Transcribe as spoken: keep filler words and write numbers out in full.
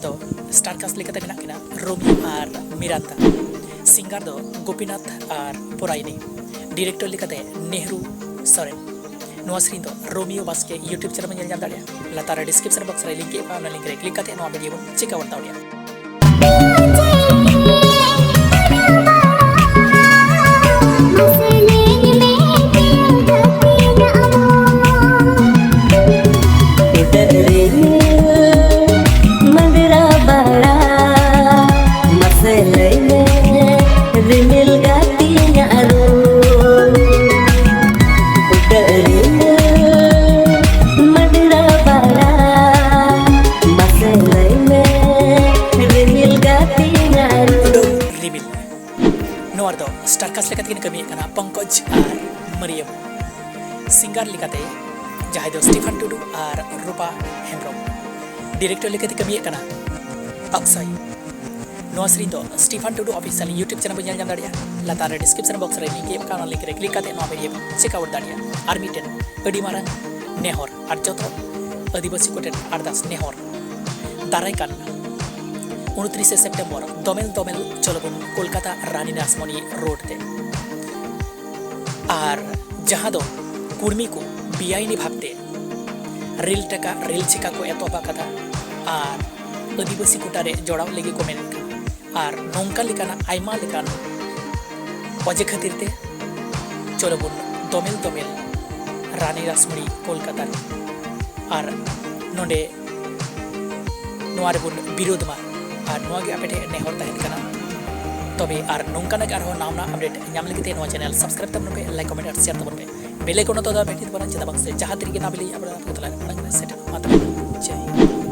ᱫᱚ ᱥᱴᱟᱨ ᱠᱟᱥᱴ ᱞᱮᱠᱟᱛᱮ ᱢᱮᱱᱟᱜ ᱠᱤᱱᱟ ᱨᱳᱢᱤᱭᱳ ᱟᱨ ᱢᱤᱨᱟᱱᱫᱟ᱾ ᱥᱤᱝᱜᱟᱨ ᱫᱚ ᱜᱳᱯᱤᱱᱟᱛᱷ ᱟᱨ ᱯᱚᱨᱟᱭᱱᱤ᱾ ᱰᱤᱨᱮᱠᱴᱚᱨ ᱞᱮᱠᱟᱛᱮ ᱱᱮᱦᱨᱩ ᱥᱚᱨᱮᱱ᱾ ᱱᱚᱣᱟ ᱥᱮᱨᱮᱧ ᱫᱚ ᱨᱳᱢᱤᱭᱳ ᱵᱟᱥᱠᱮ YouTube ᱪᱮᱱᱮᱞ ᱵᱚᱱ ᱧᱮᱞ ᱧᱟᱢ ᱫᱟᱲᱮᱭᱟᱜᱼᱟ᱾ ᱞᱟᱛᱟᱨ ᱨᱮ ᱰᱤᱥᱠᱨᱤᱯᱥᱚᱱ ᱵᱚᱠᱥ ᱨᱮ ᱞᱤᱝᱠ ᱮ ᱮᱢ ᱠᱟᱜᱼᱟ, ᱚᱱᱟ ᱞᱤᱝᱠ ᱨᱮ ᱠᱞᱤᱠ ᱠᱟᱛᱮ ᱱᱚᱣᱟ ᱵᱷᱤᱰᱤᱭᱳ ᱵᱚᱱ ᱪᱮᱠ ᱟᱣᱩᱴ ᱫᱟᱲᱮᱭᱟᱜᱼᱟ᱾ ᱩᱰᱟᱹᱜ ᱨᱤᱢᱤᱞ ᱢᱟᱸᱫᱽᱨᱟ ᱵᱟᱲᱟ, ᱢᱟᱥᱮ ᱞᱟᱹᱭ ᱢᱮ ᱨᱤᱢᱤᱞ ᱜᱟᱛᱮᱧᱟᱜ ᱨᱩ᱾ ᱩᱰᱟᱹᱜ ᱨᱤᱢᱤᱞ ᱢᱟᱸᱫᱽᱨᱟ ᱵᱟᱲᱟ, ᱢᱟᱥᱮ ᱞᱟᱹᱭ ᱢᱮ ᱨᱤᱢᱤᱞ ᱜᱟᱛᱮᱧᱟᱜ ᱨᱩ᱾ ᱩᱰᱟᱹᱜ ᱨᱤᱢᱤᱞ᱾ ᱱᱚᱣᱟ ᱨᱮᱫᱚ ᱥᱴᱟᱨ ᱠᱟᱥᱴ ᱞᱮᱠᱟᱛᱮ ᱠᱤᱱ ᱠᱟᱹᱢᱤᱭᱮᱫ ᱠᱟᱱᱟ ᱯᱚᱝᱠᱚᱡᱽ ᱟᱨ ᱢᱟᱹᱨᱤᱭᱟᱹᱢ᱾ ᱥᱤᱝᱜᱟᱨ ᱞᱮᱠᱟᱛᱮ ᱡᱟᱦᱟᱸᱭ ᱫᱚ ᱥᱴᱤᱯᱷᱟᱱ ᱴᱩᱰᱩ ᱟᱨ ᱨᱩᱯᱟ ᱦᱮᱢᱵᱨᱚᱢ᱾ ᱰᱤᱨᱮᱠᱴᱚᱨ ᱞᱮᱠᱟᱛᱮ ᱠᱟᱹᱢᱤᱭᱮᱫ ᱠᱟᱱᱟ ᱚᱠᱥᱚᱭ᱾ ᱱᱚᱣᱟ ᱥᱮᱨᱮᱧ ᱫᱚ ᱥᱴᱤᱯᱷᱟᱱ ᱴᱩᱰᱩ ᱚᱯᱷᱤᱥᱤᱭᱟᱞ YouTube ᱪᱮᱱᱮᱞ ᱵᱚᱱ ᱧᱮᱞ ᱧᱟᱢ ᱫᱟᱲᱮᱭᱟᱜᱼᱟ᱾ ᱞᱟᱛᱟᱨ ᱨᱮ ᱰᱤᱥᱠᱨᱤᱯᱥᱚᱱ ᱵᱚᱠᱥ ᱨᱮ ᱞᱤᱝᱠ ᱮ ᱮᱢ ᱠᱟᱜᱼᱟ, ᱚᱱᱟ ᱞᱤᱝᱠ ᱨᱮ ᱠᱞᱤᱠ ᱠᱟᱛᱮ ᱱᱚᱣᱟ ᱵᱷᱤᱰᱤᱭᱳ ᱵᱚᱱ ᱪᱮᱠ ᱟᱣᱩᱴ ᱫᱟᱲᱮᱭᱟᱜᱼᱟ᱾ ᱟᱨ ᱢᱤᱫᱴᱮᱱ ᱟᱹᱰᱤ ᱢᱟᱨᱟᱝ ᱱᱮᱦᱚᱨ ᱟᱨ ᱡᱚᱛᱚ ᱟᱹᱫᱤᱵᱟᱹᱥᱤ ᱠᱚᱴᱷᱮᱱ ᱟᱨᱫᱟᱥ ᱱᱮᱦᱚᱨ, ᱫᱟᱨᱟᱭ ᱠᱟᱱ ᱩᱱᱛᱨᱤᱥᱮ ᱥᱮᱯᱴᱮᱢᱵᱚᱨ ᱫᱚᱢᱮᱞ ᱫᱚᱢᱮᱞ ᱪᱚᱞᱚ ᱵᱚᱱ ᱠᱳᱞᱠᱟᱛᱟ ᱨᱟᱱᱤ ᱨᱟᱥᱢᱚᱱᱤ ᱨᱳᱰ ᱛᱮ᱾ ᱟᱨ ᱡᱟᱦᱟᱸ ᱫᱚ ᱠᱩᱲᱢᱤ ᱠᱚ ᱵᱮᱟᱭᱤᱱᱤ ᱵᱷᱟᱵᱽᱛᱮ ᱨᱮᱞ ᱴᱟᱠᱟ, ᱨᱮᱞ ᱪᱮᱠᱟ ᱠᱚ ᱮᱛᱚᱦᱚᱵ ᱟᱠᱟᱫᱟ ᱟᱨ ᱟᱹᱫᱤᱵᱟᱹᱥᱤ ᱠᱚᱴᱟ ᱨᱮ ᱡᱚᱲᱟᱣ ᱞᱟᱹᱜᱤᱫ ᱠᱚ ᱢᱮᱱ ᱠᱟᱱᱟ᱾ ᱟᱨ ᱱᱚᱝᱠᱟ ᱞᱮᱠᱟᱱᱟᱜ ᱟᱭᱢᱟ ᱞᱮᱠᱟᱱ ᱚᱡᱮ ᱠᱷᱟᱹᱛᱤᱨ ᱛᱮ ᱪᱚᱞᱚ ᱵᱚᱱ ᱫᱚᱢᱮᱞ ᱫᱚᱢᱮᱞ ᱨᱟᱱᱤ ᱨᱟᱥᱢᱚᱱᱤ ᱠᱳᱞᱠᱟᱛᱟ ᱨᱮ᱾ ᱟᱨ ᱱᱚᱰᱮ ᱱᱚᱣᱟ ᱨᱮᱵᱚᱱ ᱵᱤᱨᱳᱫᱷ ᱢᱟ᱾ ᱟᱨ ᱱᱚᱣᱟ ᱜᱮ ᱟᱯᱮ ᱴᱷᱮᱱ ᱱᱮᱦᱚᱨ ᱛᱟᱦᱮᱱ ᱠᱟᱱᱟ᱾ ᱛᱚᱵᱮ ᱟᱨ ᱱᱚᱝᱠᱟᱱᱟᱜ ᱜᱮ ᱟᱨᱦᱚᱸ ᱱᱟᱣᱟ ᱱᱟᱣᱟ ᱟᱯᱰᱮᱴ ᱧᱟᱢ ᱞᱟᱹᱜᱤᱫ ᱛᱮ ᱱᱚᱣᱟ ᱪᱮᱱᱮᱞ ᱥᱟᱵᱥᱠᱨᱟᱭᱤᱵ ᱛᱟᱵᱚᱱ ᱯᱮ, ᱞᱟᱭᱤᱠ, ᱠᱚᱢᱮᱱᱴ ᱟᱨ ᱥᱮᱭᱟᱨ ᱛᱟᱵᱚᱱ ᱯᱮ᱾ ᱵᱮᱞ ᱟᱭᱠᱚᱱ ᱦᱚᱸ ᱫᱟᱵᱟᱭ ᱵᱷᱮᱡᱟ ᱛᱟᱵᱚᱱᱟ, ᱪᱮᱫᱟᱜ ᱵᱟᱝ ᱥᱮ ᱡᱟᱦᱟᱸ ᱛᱤᱨᱮᱜᱮ ᱱᱟᱣᱟ ᱵᱤᱞᱤ ᱟᱯᱞᱳᱰ ᱟᱯᱮ ᱛᱟᱞᱟ ᱨᱮ ᱢᱟᱲᱟᱝ ᱨᱮ ᱥᱮᱴᱮᱨᱚᱜ ᱢᱟ᱾ ᱛᱚᱵᱮ ᱡᱟᱭ ᱦᱤᱱᱫ᱾